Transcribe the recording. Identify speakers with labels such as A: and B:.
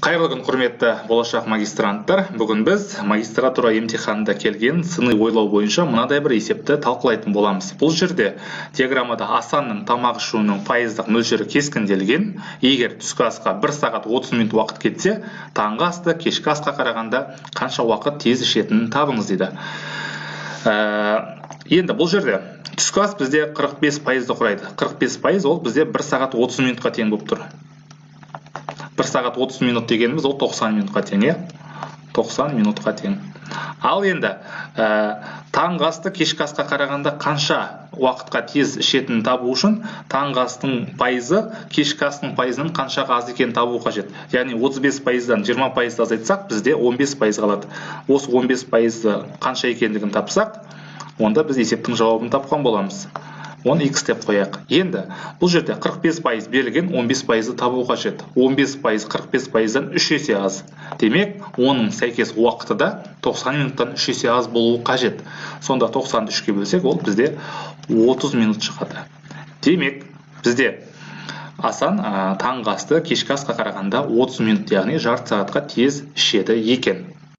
A: Қайырлы күн, құрметті болашақ магистранттар. Бүгін біз магистратура емтиханында келген сыни ойлау бойынша мынадай бір есепті талқылайтын боламыз. Бұл жерде диаграммада Асанның тамақ ішуінің пайыздық мөлшері кескінделген. Егер түскі асқа 1 сағат 30 минут уақыт кетсе, таңғы асты кешкі асқа қарағанда қанша уақыт тез ішетінін табыңыз дейді. Енді бұл жерде түскі ас бізде 45%-ды құрайды. 45% ол бізде 1 сағат 30 минутқа тең болып тұр. 1 сағат 30 минут дегеніміз ол 90 минутқа тең, 90 минутқа тең. Ал енді таңғы асты кешкі асқа қарағанда қанша уақытқа тез ішетінін табу үшін таңғы астың пайызы кешкі астың пайызынан қаншаға аз екенін табу қажет. Яғни 35%-дан 20%-ды азайтсақ, бізде 15% қалады. Осы 15%-ды қанша екендігін тапсақ, онда біз есептің жауабын тапқан боламыз. Оны x деп қояйық. Енді бұл жерде 45% берілген, 15%-ды табу қажет. 15% 45%-дан 3 есе аз. Демек, оның сәйкес уақыты да 90 минуттан 3 есе аз болуы қажет. Сонда 90-ды 3-ке бөлсек, ол бізде 30 минут шығады. Демек, бізде Асан таңғы асты кешкі асқа қарағанда 30 минут, яғни жарты сағатқа тез ішеді екен.